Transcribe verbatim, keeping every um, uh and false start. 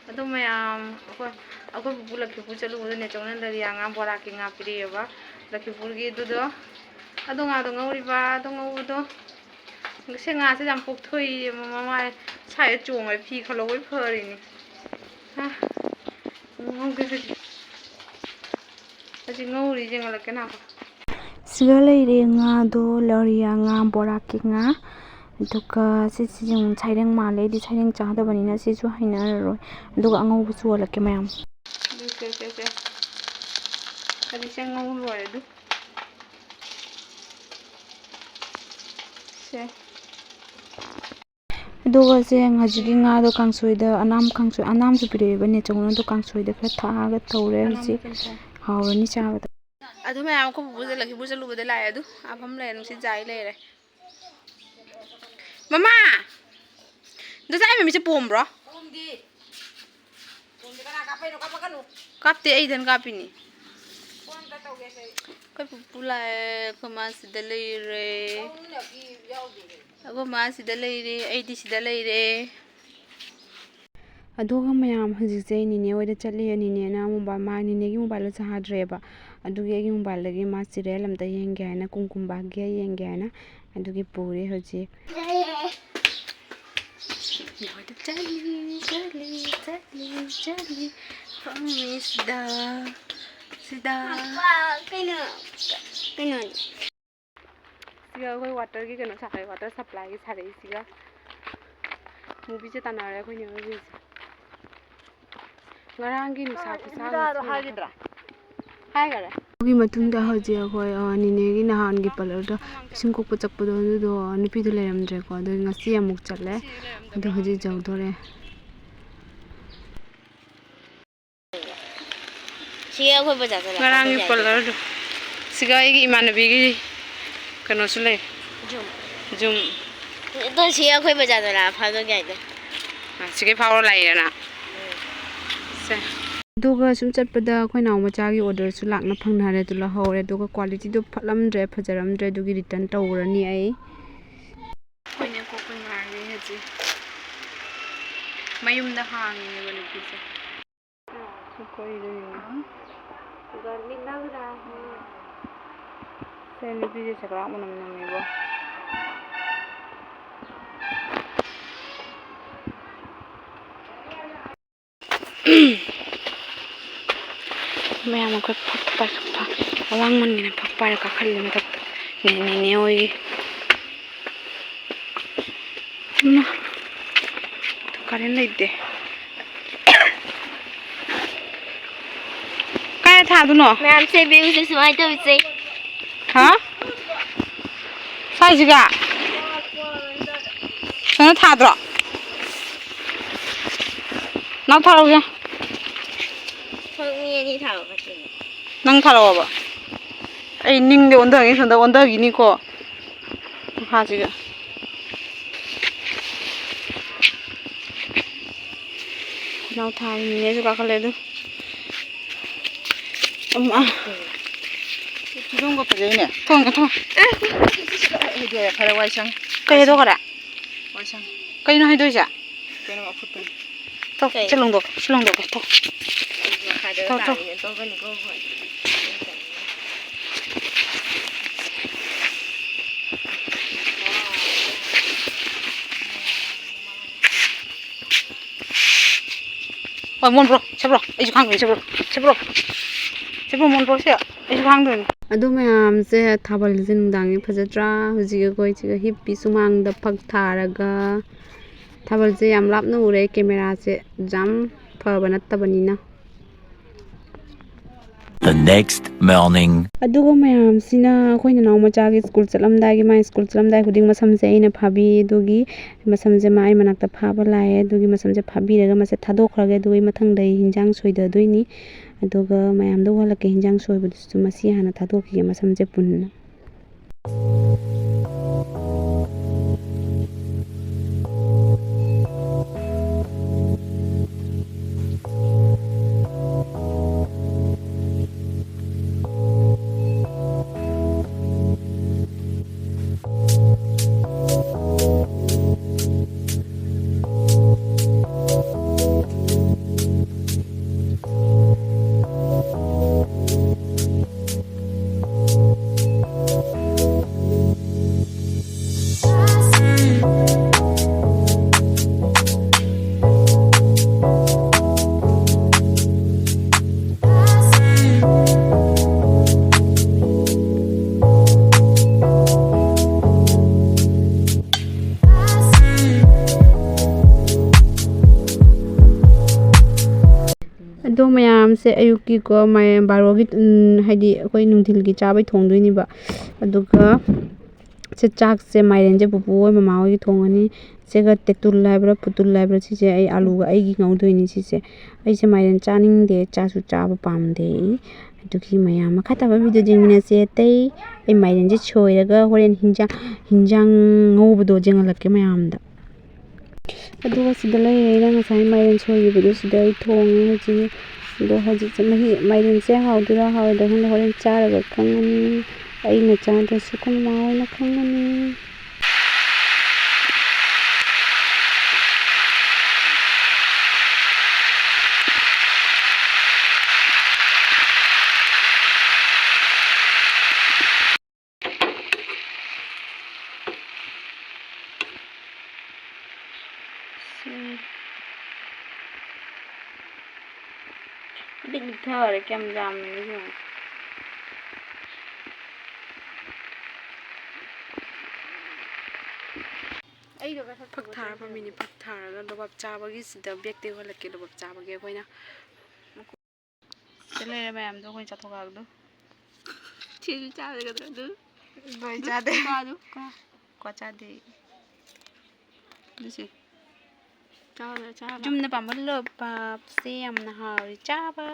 ꯑꯗꯣ ꯃꯌꯥꯝ, ꯑꯩꯈꯣꯏ, ꯑꯩꯈꯣꯏ ꯄꯨꯄꯨ ꯂꯛꯈꯤꯄꯨꯔ ꯆꯠꯂꯨꯕꯗꯅꯦ, ꯆꯧꯅꯟꯗꯗꯤ ꯌꯥ ꯉꯥ ꯕꯣꯔꯥ ꯀꯦꯛ ꯉꯥ ꯄꯤꯔꯛꯑꯦꯕ ꯂꯛꯈꯤꯄꯨꯔꯒꯤ꯫ ꯑꯗꯨꯗꯣ, ꯑꯗꯣ ꯉꯥꯗꯣ ꯉꯧꯔꯤꯕ, ꯑꯗꯣ ꯉꯧꯕꯗꯣ꯫ ꯁꯤ ꯉꯥꯁꯦ ꯌꯥꯝ ꯄꯣꯛꯊꯣꯛꯏ, ꯃꯃꯥꯏ ꯁꯥꯏꯗ ꯆꯣꯡꯉꯦ, ꯐꯤ ꯈꯜꯍꯧꯕꯩ ꯐꯔꯤꯅꯤ꯫ ꯍꯥ, ꯉꯧꯒꯦ ꯍꯧꯖꯤꯛ꯫ ꯍꯧꯖꯤꯛ ꯉꯧꯔꯤ, ꯌꯦꯡꯍꯜꯂꯛꯀꯦ ꯅꯥꯀꯣ꯫ ꯁꯤꯒ ꯂꯩꯔꯦ ꯉꯥꯗꯣ, ꯂꯧꯔꯤꯌꯥ ꯉꯥ, ꯕꯣꯔꯥꯀꯤ ꯉꯥ꯫ ꯑꯗꯨꯒ ꯁꯤꯁꯤꯁꯨ ꯑꯃꯨꯛ ꯁꯩꯔꯦꯡ ꯃꯥꯜꯂꯦ, ꯑꯩꯗꯤ ꯁꯩꯔꯦꯡ ꯆꯥꯗꯕꯅꯤꯅ ꯁꯤꯁꯨ ꯍꯩꯅꯔꯔꯣꯏ꯫ ꯑꯗꯨꯒ ꯑꯉꯧꯕꯁꯨ ꯑꯣꯜꯂꯛꯀꯦ ꯃꯌꯥꯝ꯫ ꯑꯗꯨ ꯁꯦ, ꯁꯦ, ꯁꯦ꯫ ꯍꯧꯖꯤꯛꯁꯦ ꯉꯧ ꯂꯣꯏꯔꯦ ꯑꯗꯨ꯫ ꯁꯦ꯫ ꯑꯗꯨꯒ ꯁꯦ ꯍꯧꯖꯤꯛꯀꯤ ꯉꯥꯗꯣ ꯀꯥꯡꯁꯣꯏꯗ, ꯑꯅꯥꯝ ꯀꯥꯡꯁꯣꯏ, ꯑꯅꯥꯝꯁꯨ ꯄꯤꯔꯛꯑꯦꯕ ꯅꯦꯆꯧꯅ, ꯑꯗꯣ ꯀꯥꯡꯁꯣꯏꯗ ꯈꯔ ꯊꯥꯛꯑꯒ ꯇꯧꯔꯦ ꯍꯧꯖꯤꯛ꯫ ꯍꯥꯎꯔꯅꯤ ꯆꯥꯕꯗ꯫ ꯑꯗꯨ ꯃꯌꯥꯝ ꯑꯩꯈꯣꯏ ꯄꯨꯄꯨ ꯂꯛꯈꯤꯄꯨꯔ ꯆꯠꯂꯨꯕꯗ ꯂꯥꯛꯑꯦ ꯑꯗꯨ꯫ ꯑꯐꯝ ꯂꯩꯔꯦ, ꯅꯨꯡꯁꯤꯠ ꯆꯥꯏ ꯂꯩꯔꯦ꯫ ꯃꯃꯥ! ꯗꯣ ꯆꯥꯏ ꯃꯃꯤꯠꯁꯦ ꯄꯣꯝꯕ꯭ꯔꯣ? ꯀꯥꯞꯇꯦ, ꯑꯩ ꯏꯊꯟ ꯀꯥꯞꯄꯤꯅꯤ꯫ ꯑꯩꯈꯣꯏ ꯄꯨꯄꯨ ꯂꯥꯛꯑꯦ, ꯑꯩꯈꯣꯏ ꯃꯥ ꯁꯤꯗ ꯂꯩꯔꯦ꯫ ꯑꯩꯈꯣꯏ ꯃꯥ ꯁꯤꯗ ꯂꯩꯔꯦ, ꯑꯩꯗꯤ ꯁꯤꯗ ꯂꯩꯔꯦ꯫ ꯑꯗꯨꯒ ꯃꯌꯥꯝ ꯍꯧꯖꯤꯛꯁꯦ ꯅꯤꯅꯦ ꯍꯣꯏꯗ ꯆꯠꯂꯤ꯫ ꯅꯤꯅꯦꯅ ꯃꯣꯕꯥꯏꯜ, ꯃꯥ ꯅꯤꯅꯦꯒꯤ ꯃꯣꯕꯥꯏꯜꯗꯣ ꯆꯥꯗ꯭ꯔꯦꯕ, ꯑꯗꯨꯒꯤ ꯑꯩꯒꯤ ꯃꯣꯕꯥꯏꯜꯗꯒꯤ ꯃꯥ ꯁꯤꯔꯤꯌꯦꯜ ꯑꯝꯇ ꯌꯦꯡꯒꯦ ꯍꯥꯏꯅ, ꯀꯨꯝꯀꯨꯝ ꯚꯥꯒ꯭ꯌ ꯌꯦꯡꯒꯦ ꯍꯥꯏꯅ ꯑꯗꯨꯒꯤ ꯄꯨꯔꯦ ꯍꯧꯖꯤꯛ꯫ ꯆꯠꯂꯤ, ꯆꯠꯂꯤ, ꯆꯠꯂꯤ, ꯆꯠꯂꯤ, ꯐꯝꯃꯤ ꯁꯤꯗ, ꯁꯤꯗ꯫ ꯀꯩꯅꯣ, ꯀꯩꯅꯣ꯫ ꯁꯤꯒ ꯑꯩꯈꯣꯏ ꯋꯥꯇꯔꯒꯤ ꯀꯩꯅꯣ ꯁꯥꯔꯦ, ꯋꯥꯇꯔ ꯁꯄ꯭ꯂꯥꯏꯒꯤ ꯁꯥꯔꯛꯏꯁꯤꯒ꯫ ꯃꯨꯕꯤꯁꯦ ꯇꯥꯟꯅꯔꯦ ꯑꯩꯈꯣꯏ ꯅꯦ ꯍꯣꯏꯒꯤꯁꯦ꯫ ꯉꯔꯥꯡꯒꯤ ꯅꯨꯡꯁꯥ ꯈꯨꯁꯥ ꯍꯥꯏꯈ꯭ꯔꯦ꯫ ꯑꯗꯨꯒꯤ ꯃꯇꯨꯡꯗ ꯍꯧꯖꯤꯛ ꯑꯩꯈꯣꯏ, ꯑ, ꯅꯤꯅꯦꯒꯤ ꯅꯍꯥꯟꯒꯤ ꯄꯥꯔꯂꯔꯗ ꯄꯤꯁꯨꯝ ꯀꯛꯄ ꯆꯠꯄꯗꯣ, ꯑꯗꯨꯗꯣ ꯅꯨꯄꯤꯗꯣ ꯂꯩꯔꯝꯗ꯭ꯔꯦꯀꯣ꯫ ꯑꯗꯨ ꯉꯁꯤ ꯑꯃꯨꯛ ꯆꯠꯂꯦ꯫ ꯑꯗꯣ ꯍꯧꯖꯤꯛ ꯌꯧꯗꯣꯔꯦ꯫ ꯁꯤ ꯑꯩꯈꯣꯏ ꯕꯖꯥꯔ ꯆꯠꯂꯛꯄ ꯉꯔꯥꯡꯒꯤ ꯕꯖꯥꯔꯗ꯫ ꯄꯥꯔꯂꯔꯗꯣ꯫ ꯁꯤꯒ ꯑꯩꯒꯤ ꯏꯃꯥꯟꯅꯕꯤꯒꯤ ꯀꯩꯅꯣꯁꯨ ꯂꯩ꯫ ꯖꯨꯝ꯫ ꯖꯨꯝ꯫ ꯑꯗꯣ ꯁꯤ ꯑꯩꯈꯣꯏ ꯕꯖꯥꯔꯗ ꯂꯥꯛꯑ ꯐꯥꯗꯣꯛ ꯌꯥꯏꯗ꯫ ꯑ, ꯁꯤꯒꯩ ꯐꯥꯎꯔ ꯂꯥꯛꯏꯔꯅ? ꯎꯝ꯫ ꯁꯦ꯫ ꯑꯗꯨꯒ ꯁꯨꯝ ꯆꯠꯄꯗ ꯑꯩꯈꯣꯏ ꯅꯥꯎ ꯃꯆꯥꯒꯤ ꯑꯣꯔꯗꯔꯁꯨ ꯂꯥꯛꯅ ꯐꯪꯅꯔꯦ, ꯑꯗꯨ ꯂꯧꯍꯧꯔꯦ꯫ ꯑꯗꯨꯒ ꯀ꯭ꯋꯥꯂꯤꯇꯤꯗꯣ ꯐꯠꯂꯝꯗ꯭ꯔꯦ, ꯐꯖꯔꯝꯗ꯭ꯔꯦ, ꯑꯗꯨꯒꯤ ꯔꯤꯇꯔꯟ ꯇꯧꯔꯅꯤ ꯑꯩ꯫ ꯑꯩꯈꯣꯏꯅꯦ ꯀꯣꯛꯄ ꯉꯥꯏꯔꯤ ꯍꯧꯖꯤꯛ꯫ ꯃꯌꯨꯝꯗ ꯍꯥꯡꯉꯤꯅꯦꯕ ꯅꯨꯄꯤꯁꯦ꯫ ꯁꯤ ꯀꯣꯏꯗꯣꯏꯅꯦ꯫ ꯒꯔꯃꯤ ꯂꯒ ꯔꯍꯥ ꯍꯦ꯫ ꯁꯦ ꯅꯨꯄꯤꯁꯦ ꯁꯦꯀ꯭ꯔꯥꯛ ꯃꯅꯝ ꯅꯝꯃꯦꯕꯣ꯫ ꯃꯌꯥꯝ ꯑꯩꯈꯣꯏ ꯐꯛ ꯄꯥꯏ-, ꯐꯛ-, ꯑꯋꯥꯡꯃꯟꯒꯤꯅ ꯐꯛ ꯄꯥꯏꯔ ꯀꯥꯈꯠꯂꯤ ꯃꯊꯛꯇ꯫ ꯅꯦ-, ꯅꯦꯅꯦ ꯍꯣꯏꯒꯤ꯫ ꯏꯃꯥ, ꯀꯔꯦꯟ ꯂꯩꯇꯦ꯫ ꯀꯥꯏꯗ ꯊꯥꯗꯣꯏꯅꯣ? ꯃꯌꯥꯝꯁꯦ ꯚ꯭ꯌꯨꯁꯦ ꯁꯨꯃꯥꯏꯅ ꯇꯧꯁꯦ꯫ ꯍꯥ? ꯁ꯭ꯋꯥꯏꯁꯤꯒ? ꯁꯣꯝꯗ ꯊꯥꯗ꯭ꯔꯣ? ꯅꯥꯎ ꯊꯥꯔꯛꯎꯁꯦ꯫ ꯐꯛ ꯃꯤ ꯑꯅꯤ ꯊꯥꯕ ꯐꯠꯇꯦꯅꯦ꯫ ꯅꯪ ꯊꯥꯔꯛꯑꯣꯕ꯫ ꯑꯩ ꯅꯤꯡꯗ ꯑꯣꯟꯊꯒꯦ, ꯁꯣꯝꯗ ꯑꯣꯟꯊꯈꯤꯅꯤꯀꯣ꯫ ꯃꯈꯥꯁꯤꯒ꯫ ꯈꯨꯅꯥꯎ ꯊꯥꯡꯉꯤꯅꯦꯁꯨ ꯀꯥꯈꯠꯂꯦ ꯑꯗꯨ꯫ ꯑꯝ, ꯑ꯫ ꯐꯤꯖꯣꯝꯒ ꯐꯖꯩꯅꯦ꯫ ꯊꯣꯡꯉꯦ, ꯊꯣꯡꯉꯦ꯫ ꯍꯩꯗꯣꯛꯑꯦ, ꯈꯔ ꯋꯥꯏ ꯁꯪꯉꯦ꯫ ꯀꯩ ꯍꯩꯗꯣꯛꯈꯔꯦ? ꯋꯥꯏ ꯁꯪꯉꯦ꯫ ꯀꯩꯅꯣ ꯍꯩꯗꯣꯛꯏꯁꯦ? ꯀꯩꯅꯣ ꯑꯐꯨꯠꯄꯅꯤ꯫ ꯊꯣ, ꯀꯩ? ꯁꯤ ꯂꯣꯡꯗꯣꯛ-, ꯁꯤ ꯂꯣꯡꯗꯣꯛꯀꯦ, ꯊꯣ꯫ ꯃꯈꯥꯗ ꯊꯣ, ꯊꯣ꯫ ꯇꯥꯔꯤꯅꯦ, ꯇꯧꯒꯅꯤꯀꯣ, ꯍꯣꯏ꯫ ꯍꯣꯏ, ꯃꯣꯟ ꯄꯨꯔꯛꯑꯣ, ꯁꯦ ꯄꯨꯔꯛꯑꯣ, ꯑꯩꯁꯨ ꯈꯥꯡꯗꯣꯏꯅꯤ, ꯁꯦ ꯄꯨꯔꯛꯑꯣ, ꯁꯦ ꯄꯨꯔꯛꯑꯣ, ꯁꯦ ꯄꯨꯔꯛꯑꯣ, ꯃꯣꯟ ꯄꯨꯔꯛꯑꯣ, ꯁꯦ, ꯑꯩꯁꯨ ꯈꯥꯡꯗꯣꯏꯅꯤ꯫ ꯑꯗꯨ ꯃꯌꯥꯝꯁꯦ ꯊꯥꯕꯜꯁꯦ ꯅꯨꯡꯗꯥꯡꯒꯤ ꯐꯖꯗ꯭ꯔꯥ? ꯍꯧꯖꯤꯛ ꯑꯩꯈꯣꯏ ꯁꯤꯒ ꯍꯤꯞꯄꯤ, ꯁꯨꯃꯥꯡꯗ ꯐꯛ ꯊꯥꯔꯒ꯫ ꯊꯥꯕꯜꯁꯦ ꯌꯥꯝ ꯂꯥꯞꯅ ꯎꯔꯦ, ꯀꯦꯃꯦꯔꯥꯁꯦ ꯌꯥꯝ ꯐꯕ ꯅꯠꯇꯕꯅꯤꯅ꯫ The next morning. ꯑꯗꯨꯒ ꯃꯌꯥꯝꯁꯤꯅ ꯑꯩꯈꯣꯏ ꯅꯅꯥꯎ ꯃꯆꯥꯒꯤ ꯁ꯭ꯀꯨꯜ ꯆꯠꯂꯝꯗꯥꯏꯒꯤ, ꯃꯥꯏ ꯁ꯭ꯀꯨꯜ ꯆꯠꯂꯝꯗꯥꯏ ꯈꯨꯗꯤꯡ ꯃꯁꯝꯁꯦ ꯑꯩꯅ ꯐꯥꯕꯤ꯫ ꯑꯗꯨꯒꯤ ꯃꯁꯝꯁꯦ ꯃꯥ ꯑꯩ ꯃꯅꯥꯛꯇ ꯐꯥꯕ ꯂꯥꯛꯑꯦ꯫ ꯑꯗꯨꯒꯤ ꯃꯁꯝꯁꯦ ꯐꯥꯕꯤꯔꯒ ꯃꯁꯦ ꯊꯥꯗꯣꯛꯈ꯭ꯔꯒꯦ꯫ ꯑꯗꯨꯒ ꯑꯩ ꯃꯊꯪꯗ ꯑꯩ ꯍꯤꯟꯖꯥꯡ ꯁꯣꯏꯗꯗꯣꯏꯅꯤ꯫ ꯑꯗꯨꯒ ꯃꯌꯥꯝꯗ ꯎꯍꯜꯂꯛꯀꯦ ꯍꯤꯟꯖꯥꯡ ꯁꯣꯏꯕꯗꯨꯁꯨ꯫ ꯃꯁꯤ ꯍꯥꯟꯅ ꯊꯥꯗꯣꯛꯈꯤꯒꯦ ꯃꯁꯝꯁꯦ ꯄꯨꯟꯅ꯫ ꯑꯗꯣ ꯃꯌꯥꯝꯁꯦ ꯑꯌꯨꯛꯀꯤꯀꯣ, ꯃꯌꯥꯝ ꯕꯥꯔꯣꯒꯤ, ꯎꯝ, ꯍꯥꯏꯗꯤ ꯑꯩꯈꯣꯏ ꯅꯨꯡꯊꯤꯜꯒꯤ ꯆꯥꯕꯩ ꯊꯣꯡꯗꯣꯏꯅꯦꯕ꯫ ꯑꯗꯨꯒ ꯁꯤ ꯆꯥꯛꯁꯦ, ꯃꯥꯏꯔꯦꯟꯁꯦ ꯄꯨꯄꯨ ꯍꯣꯏ ꯃꯃꯥ ꯍꯣꯏꯒꯤ ꯊꯣꯡꯉꯅꯤ꯫ ꯁꯤꯒ ꯇꯦꯇꯨꯜ ꯍꯥꯏꯕ꯭ꯔꯥ ꯄꯨꯇꯨꯜ ꯍꯥꯏꯕ꯭ꯔꯥ, ꯁꯤꯁꯦ ꯑꯩ ꯑꯥꯂꯨꯒ ꯑꯩꯒꯤ ꯉꯧꯗꯣꯏꯅꯤ ꯁꯤꯁꯦ꯫ ꯑꯩꯁꯦ ꯃꯥꯏꯔꯦꯟ ꯆꯥꯅꯤꯡꯗꯦ, ꯆꯥꯁꯨ ꯆꯥꯕ ꯄꯥꯝꯗꯦ꯫ ꯑꯗꯨꯒꯤ ꯃꯌꯥꯝ ꯃꯈꯥ ꯇꯥꯕ ꯚꯤꯗꯤꯑꯣ ꯌꯦꯡꯃꯤꯟꯅꯁꯦ꯫ ꯑꯇꯩ ꯑꯩ ꯃꯥꯏꯔꯦꯟꯁꯦ ꯁꯣꯏꯔꯒ ꯍꯣꯔꯦꯟ ꯍꯤꯟꯖꯥꯡ, ꯍꯤꯟꯖꯥꯡ ꯉꯧꯕꯗꯣ ꯌꯦꯡꯍꯜꯂꯛꯀꯦ ꯃꯌꯥꯝꯗ꯫ ꯑꯗꯨꯒ ꯁꯤꯗ ꯂꯩꯔꯦ ꯑꯩꯅ ꯉꯁꯥꯏ ꯃꯥꯏꯔꯦꯟ ꯁꯣꯏꯈꯤꯕꯗꯣ, ꯁꯤꯗ ꯑꯩ ꯊꯣꯡꯉꯦ ꯍꯧꯖꯤꯛ꯫ ꯑꯗꯣ ꯍꯧꯖꯤꯛꯁꯦ ꯃꯍꯤ, ꯃꯥꯏꯔꯦꯟꯁꯦ ꯍꯥꯎꯗꯣꯏꯔꯥ ꯍꯥꯎꯔꯣꯏꯗ꯭ꯔꯥ ꯈꯪꯗꯦ, ꯍꯣꯔꯦꯟ ꯆꯥꯔꯒ ꯈꯪꯉꯅꯤ꯫ ꯑꯩꯅ ꯆꯥꯗ꯭ꯔꯁꯨ ꯑꯩꯈꯣꯏ ꯃꯃꯥ ꯍꯣꯏꯅ ꯈꯪꯉꯅꯤ꯫ ꯁꯤ꯫ ꯄꯤꯛ ꯄꯤꯛꯊꯔꯦ, ꯀꯌꯥꯝ ꯌꯥꯝꯃꯤꯅꯣ ꯌꯦꯡꯉꯣ꯫ ꯑꯩꯗꯣ ꯉꯁꯥꯏ ꯐꯛ ꯊꯥꯔ ꯐꯝꯃꯤꯅꯦ꯫ ꯐꯛ ꯊꯥꯔꯒ ꯂꯣꯕꯥꯞ ꯆꯥꯕꯒꯤ ꯁꯤꯗ ꯕꯦꯛꯇ ꯌꯣꯜꯂꯛꯀꯦ꯫ ꯂꯣꯕꯥꯞ ꯆꯥꯕꯒꯤ ꯑꯩꯈꯣꯏꯅ ꯁꯤꯗ ꯂꯩꯔꯦ ꯃꯌꯥꯝꯗꯣ ꯑꯩꯈꯣꯏꯅ ꯆꯥꯊꯣꯛꯂꯛꯑꯒꯗꯣ꯫ ꯁꯤꯁꯨ ꯆꯥꯔꯒꯗ꯭ꯔꯥ ꯑꯗꯨ? ꯂꯣꯏ ꯆꯥꯗꯦ꯫ ꯀꯣ ꯑꯗꯨ? ꯀꯣ? ꯀꯣ ꯆꯥꯗꯦ꯫ ꯑꯗꯨꯁꯦ꯫ ꯆꯥꯔꯣ, ꯆꯥꯔꯣ꯫ ꯌꯨꯝꯗ ꯄꯥꯟꯕ ꯂꯣꯕꯥꯞꯁꯦ ꯌꯥꯝꯅ ꯍꯥꯎꯔꯦ ꯆꯥꯕ꯫